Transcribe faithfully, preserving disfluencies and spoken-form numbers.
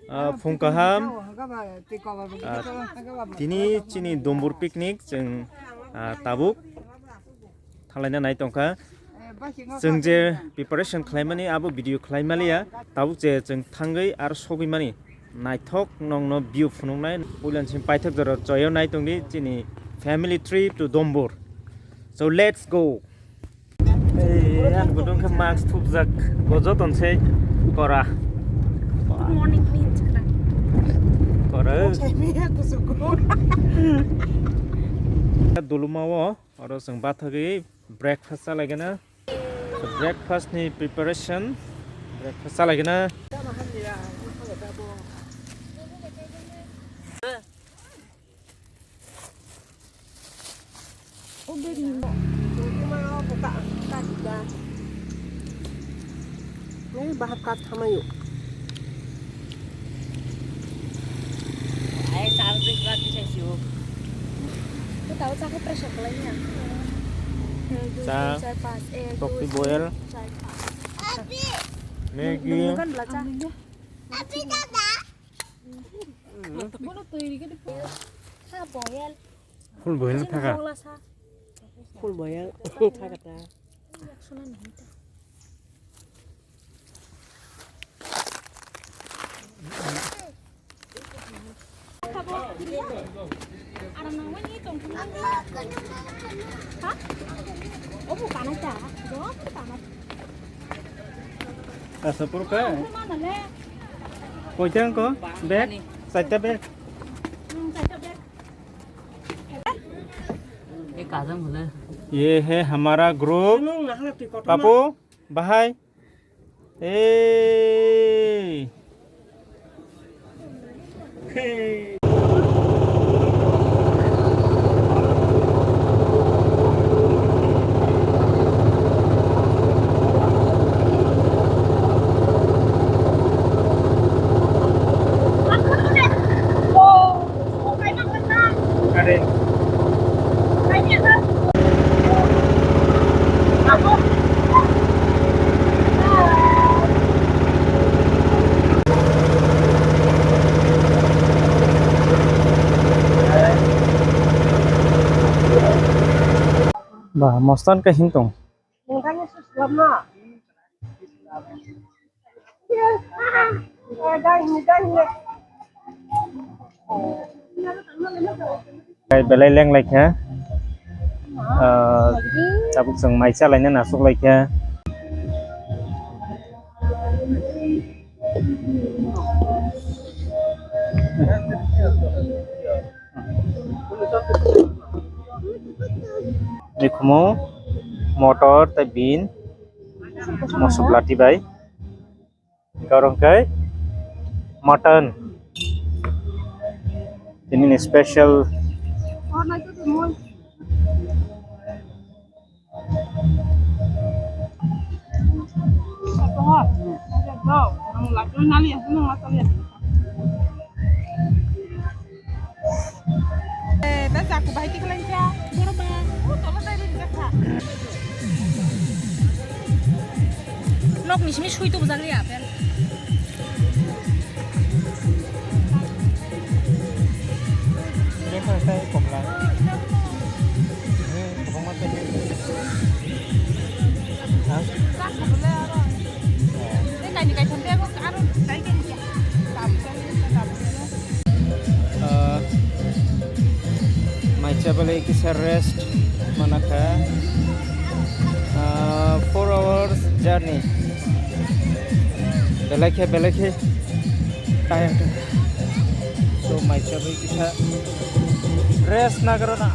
Ah, phung kaham. Ah, tini chini Dombor picnic chwng, ah, tabuk thanglaina nai tongkha. Chwng je preparation khlaimani abo video khlaimaliya. Tabuk je chwng thangwi aro sogwi mani naithok nongno view phunuknai. Puila chini paithak jora choyo nai tongdi chini family trip to Dombor. So let's go. Ei, ang gudung khe mask thupjak, bo joton se kora. Good morning, please. Kora. Duluma o, oro chwng bathagwi breakfast chalaigana. So, breakfast ni preparation, breakfast chalaigana. Ni bahap kat thamayo. Ai, sal pis bat bisa siu. Ko tahu cakep pressure kelainya. Cha, topi boil. Maggi. Bukan belacan. Full boil thaka. Full boil thaka ta. Asa purka. Koitang ko? Bag? Saita bag. ये है हमारा ग्रुप। पापू, भाई। ए। Ba, mostan ka hintong. Belai leng laikha. Ah, tabuk chwng mai chalaina nasuk laikha. Ekhumu motor tei bean mosok lati bai. Korong kai mutton. Ini ni special. Nok ni simi sui tubu jagri apel. Ah, mai chabalai kisa rest manakha. Ah, four hours journey. Belai khe, belai khe tired. So, mai chabai kisa rest nagrana.